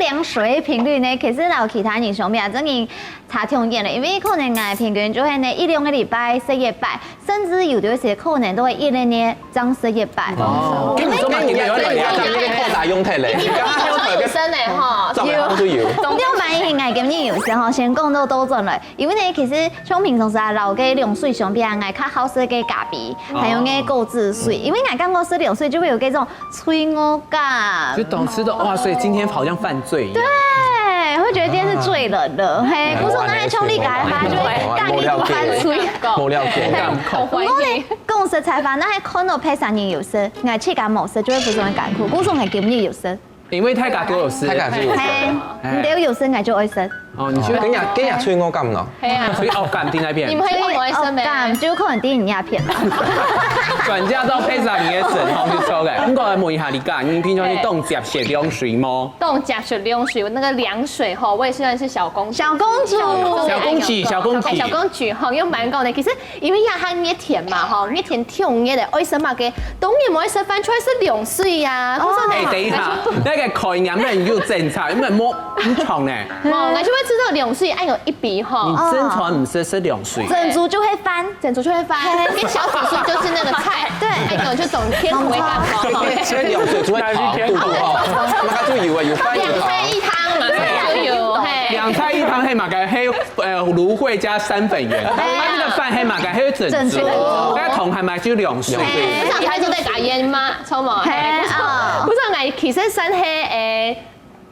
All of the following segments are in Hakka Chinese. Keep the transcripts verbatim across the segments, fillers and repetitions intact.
涼水个頻率呢，其實摎其他人相比啊，真个差忒遠了。因為可能𠊎平均就係呢一兩個禮拜食一擺，甚至有个時可能都會一兩日正食一擺。哦，跟你說嘛，你們有兩家，你們扣打用太累，你剛剛還有特別生呢哈，早上都有。你有滿意？𠊎今日有時候先講到倒轉來，因為呢，其實像平常時啊，摎个涼水相比啊，𠊎較好食个咖啡，還有个果汁水，因為𠊎感覺食涼水就會有這種 罪惡感。就懂吃的哇，所以今天好像犯罪一樣。對，會覺得今天是最冷的，嘿，故所該个衝力感个話，就會當一股犯罪。無了解，無了解。毋過呢，講實在話，該个看到別儕人有食，𠊎自家無食，就會非常个艱苦。故所𠊎今日有食，因為大家都有食，大家都有食。嘿，你兜有食，𠊎就會食。哦，你去跟人家跟人家罪惡感咯。係啊，所以哦，感定那邊你們可以跟我一生沒？感就可能第一你那片。轉嫁到配上你的神，然後就收來。不過來問一下你，你平常你當接食涼水嗎？當接食涼水，那個涼水吼，我也算是小公主。小公主，小公主，小公主，小公主吼，用蠻高的。其實因為也還熱天嘛吼，熱天天熱的，為什麼个？當然無愛食飯，出來食涼水呀。故所哎，等一下，那個概念那你就正常，因為無不同呢。哦，那就會知道涼水愛有一杯吼。你正常毋食食涼水。珍珠就會翻，珍珠就會翻，跟小紫苏就是那個菜，對那個就懂天為感冒。所以有水就會逃，對不對？那他就以為有飯有逃。兩菜一湯嘛，就有嘿。兩菜一湯係麼个？係呃蘆薈加山粉圓，啊那個飯係麼个？係珍珠，珍珠該湯係麼个？就涼水。我想開始在打煙嘛，抽毛。嘿嘿，啊不是，我其實算係誒。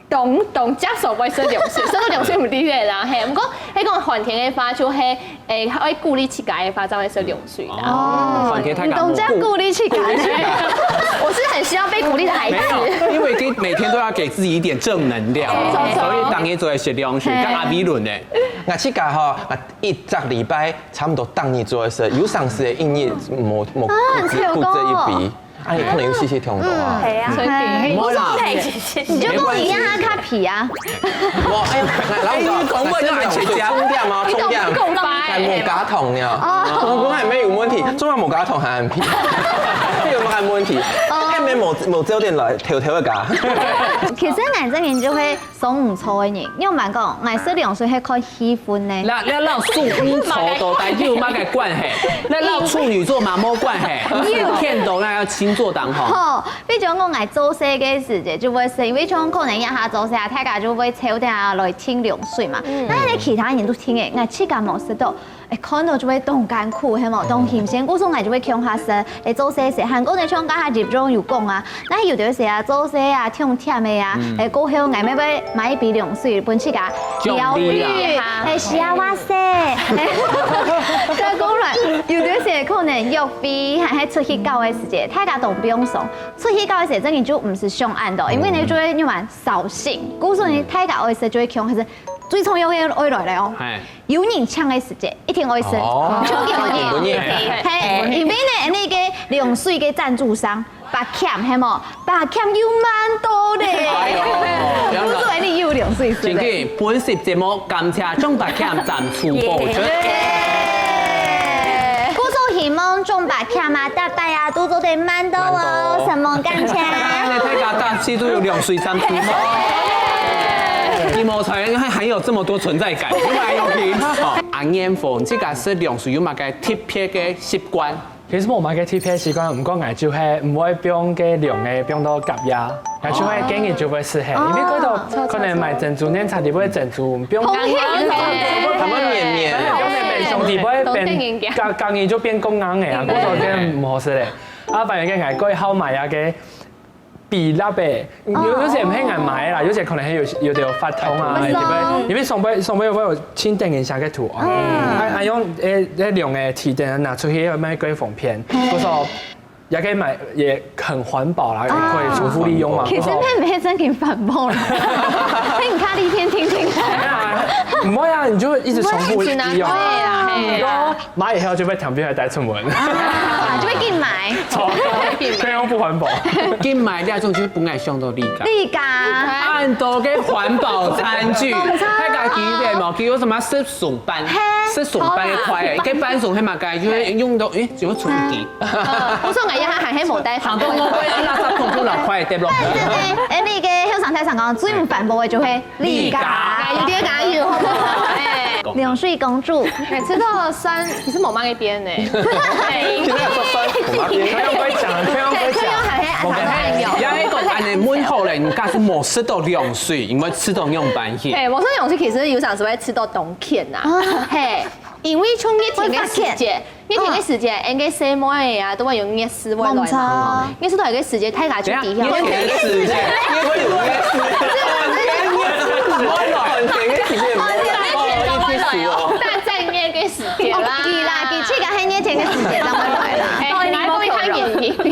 當當接受會食涼水，食到涼水毋知个啦，嘿。毋過，迄講寒天个話，就係，誒，愛鼓勵自家个話，正會食涼水啦。哦，反正他敢你懂這樣鼓勵自家呢？我是很希望被鼓勵的孩子。沒有，因為給每天都要給自己一點正能量，所以當然做一些東西。跟阿比倫呢，那自家吼，啊一隻禮拜差不多當日做一些，有上司的一日無無啊很成功顧這一筆，啊，你可能有些些痛苦啊。係啊，所以你就講你讓他看皮啊，我哎呀，然後你講我要按全家充電嗎？充電。夠吧？還無加糖呢，我講還沒有問題，中央無加糖還很皮，這有沒有問題？還沒某某焦點來，調調个加。其實𠊎這人就會 上毋著个人，仰般講，𠊎食涼水係看氣氛呢。那那摎上毋著到底有麼个關係？那摎處女座嘛無關係，你有看到那要星座當好。吼，比如講𠊎做事个時節就會食，因為像可能一下做事啊，大家就會抽點啊來停涼水嘛。那你其他人都停誒，𠊎自家無食到。 誒，看到就會當艱苦，係無？當辛苦，故所𠊎就會共下食，誒，做事時，還過呢，像剛才入中有講啊，那有的時啊，做事啊，忒忝个啊，誒，過後𠊎乜會買一杯涼水分自家療癒，誒，是啊，哇塞，再過來，有的時可能約會，還係出去搞个時節，大家都毋用爽，出去搞个時節，真个就毋使想恁多，因為呢就會有蠻掃興，故所呢，大家愛食就會共下食，最重要个愛來了哦。 有人請个時節，一定愛食，哦就一定愛一定愛嘿，因為呢，那個涼水个贊助商，八強係無？八強有蠻多咧，不是一定有涼水食請的。去本集節目感謝中八強贊助播出。故所希望中八強啊，大家啊，都做得蠻多哦，什麼感謝？那大家大家都有涼水贊助。你們才還還有這麼多存在感，因為有聽。阿年鳳，這個食涼水有麼个特別个習慣？其實無麼个特別習慣，毋過𠊎就係毋會放該涼个放到隔夜，𠊎就係今日就會食係，因為該度可能買珍珠，恁茶裡會珍珠，放隔夜，他們綿綿。放在冰箱裡會變，隔隔日就變過硬个啊，過到變毋好食咧。啊，反而該𠊎過好買啊个 比例誒，有有些毋係𠊎買啦，有些可能係有有點有發通啊，因為因為上背上背會有清點一下个圖案，啊啊用誒誒兩个提點拿出去賣个方便，不說也可以買，也很環保啦，也可以重複利用嘛。其實那沒正經環保了，你看一天天天看。不會啊，你就一直重複利用。對啦，嘿啦。買以後就被糖冰還帶出門。就會緊買。錯，偏向不環保。緊買這種就係本來想到你个。你个。恁多个環保餐具，大家記得無？佢有什麼食送枴？食送枴个筷仔，該枴送係麼个？就會用到，誒，怎麼處理？我說𠊎一下還係無帶飯。行到我个垃圾桶就六塊，對不？哎，那個後生太常講，最毋環保个就係 你家，有點加油，好不好？哎，涼水公主，每次都算，其實無麼个變呢。現在說算，我們要變。不要怪講，不要怪講。也係講恁呢問好了，你假使無食到涼水，你會食到仰般去？哎，無食到涼水，其實有常時會食到冬天吶。嘿，因為像熱天个時節， 熱天个時節，𠊎个細妹仔啊，都會有月事會來嘛。月事來个時節，大家就知曉。熱天个時節，會有月事。熱天个時節，熱天个時節，大正月个時節啦。哦，佢啦，佢自家係熱天个時節正會來啦。哎，你講較嚴重，因為，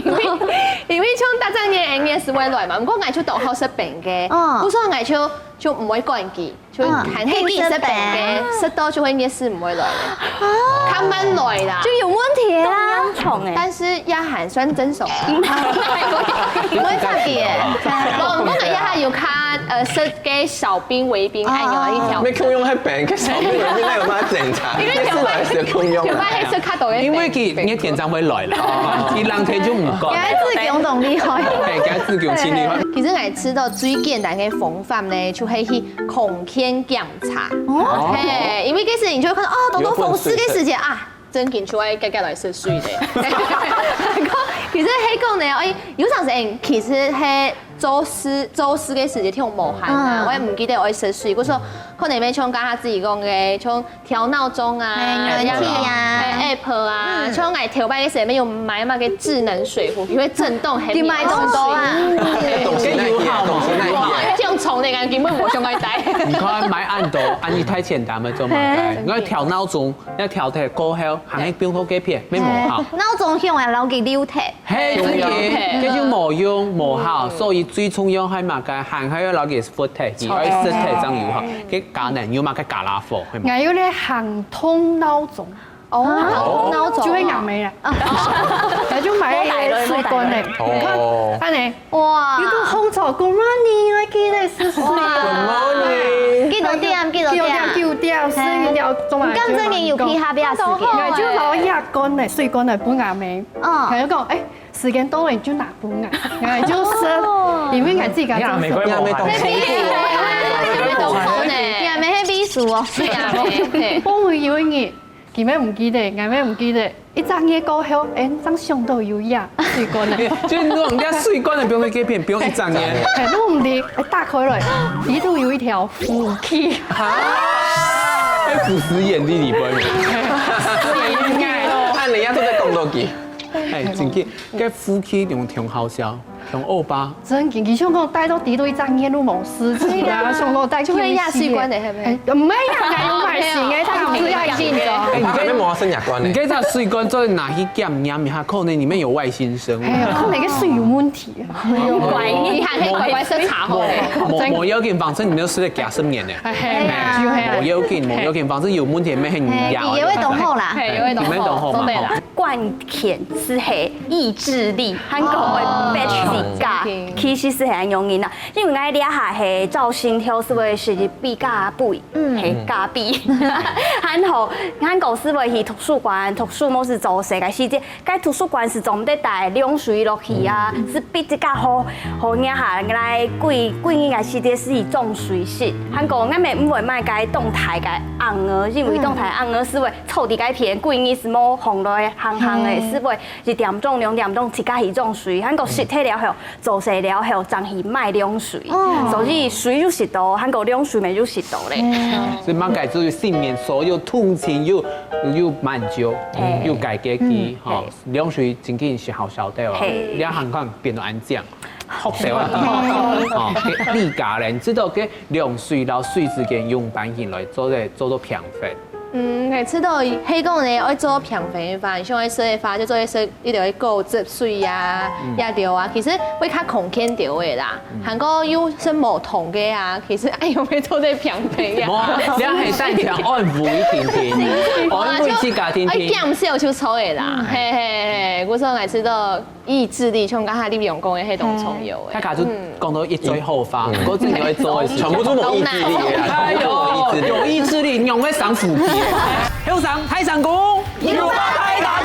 因為像大正月，月事會來嘛，毋過𠊎就當好食冰个，故所𠊎就，就毋會管佢。 就還係佢食冰个，食到就會月事毋會來了，較慢來啦。就有問題啊。但是也還算正常。毋會差別。無，毋過𠊎這下有較，呃，食个少冰、微冰，恁樣一條。沒共樣，還冰个少冰、微冰，該有麼个精差？因為月事來係共樣。就係食較多个冰。因為佢熱天正會來啦，佢冷天就毋管。佢自強當厲害。嘿，佢自強真厲害。其實𠊎食到最簡單个方法呢，就係去 空間檢查。哦。嘿，因為該時你就會看到，哦，當多風濕个時節啊，正經就愛遽遽來食水咧。其實係講呢，哎，有常時，哎，其實係做事，做事个時節忒無閒啊，𠊎也毋記得愛食水。故所可能愛像剛剛自己講个，像調鬧鐘啊，哎，軟體啊，哎，app啊，像𠊎頭擺个時節有買麼个智能水壺，佢會震動，還佢買當多啊。該有效無？ 哇，這種蟲个感覺，根本無想愛戴。你看買恁多，恁樣太簡單了，做麼个？你愛調鬧鐘，愛調忒過後，還係放到該片，沒無效。鬧鐘響啊，摎佢留忒。嘿，真个，該就無用無效，所以最重要係麼个？還係愛摎佢伏忒，佢愛伏忒正有效。該家人有麼个家啦貨，係無？𠊎有咧行動鬧鐘。 哦，鬧鐘。就係𠊎姆啦。佢就買个水罐呢。哦。你看，恁呢，哇。有个紅茶，good morning，𠊎記得食水。哇。幾多點？幾多點？九點，九點，十一點，中午。你敢真个有去下邊食个？𠊎就摎一罐呢，水罐呢，分𠊎姆。嗯。佢就講，哎，時間到了，你就拿分𠊎，𠊎就食，因為𠊎自家做事。你阿姆个無閒。你阿姆係秘書哦。對啊，嘿。我有一日， 佢乜毋記得，𠊎乜毋記得。一隻月過後，哎，正想到有一隻水罐呢。就係講，人家水罐呢，放在該片，放一隻月。哎，都毋知，哎，打開來，裡肚有一條夫妻。哈？哎，不食眼的你不會。看人家都在講到佢。哎，真个，該夫妻用挺好笑。 像歐巴。真个，佢想講戴到底都一隻月都無事情啊，想講戴就會壓水罐的，係毋係？哎，毋係啊，還有買新的，他不是要緊張。哎，你該，你該隻水罐做得拿去檢驗一下，可能裡面有外星生物。哎呀，可能个水有問題。乖，你還可以乖乖食茶好咧。無，無要緊，反正你都食了幾十年了。哎，就係啊。無要緊，無要緊，反正有問題，乜很嚴。哎，也會懂好啦。哎，也會懂好，你們懂好嘛？懂得啦。 關鍵係係意志力，還過會逼自家，其實係恁樣个啦。因為𠊎這下係朝晨頭係會食比較肥，係較肥。還好，還過係會去圖書館，讀書無事做事个時節，該圖書館係做毋得帶涼水落去啊，係逼自家好，好這下來幾，幾日个時節係裝水食。還過𠊎乜毋會買該當大个甕仔，因為當大甕仔係會 坐佇該片，幾日係無風來行行个，係會一點鐘、兩點鐘自家去裝水，還過食忒了後，做事了後，正去買涼水。所以水又食到，還過涼水乜又食到咧。所以嘛，該就係避免所有通勤又，又慢就，又改革去，吼，涼水真个係好少的哦。嘿。你看看變到恁樣，好少啊。哦，你家人知道个涼水摎水之間用半斤來做个，做到平衡。 嗯，係，知道係講呢，愛做平衡个話，像愛食个話，就做愛食一條个果汁水啊，也條啊，其實會較康健條个啦。還過又食無糖个啊，其實哎喲，會做得平衡呀。無，你係單純安慰定定，安慰自家定定。哎，減少就錯个啦，嘿嘿嘿。有時候來試著意志力，像剛才你兩公的那種蔥油，大家就講到一嘴好話，毋過真正愛做的事情。全部都無意志力啊，哎呦，全部都無意志力。有意志力，你會上腹肌。後生，大聲公，有大大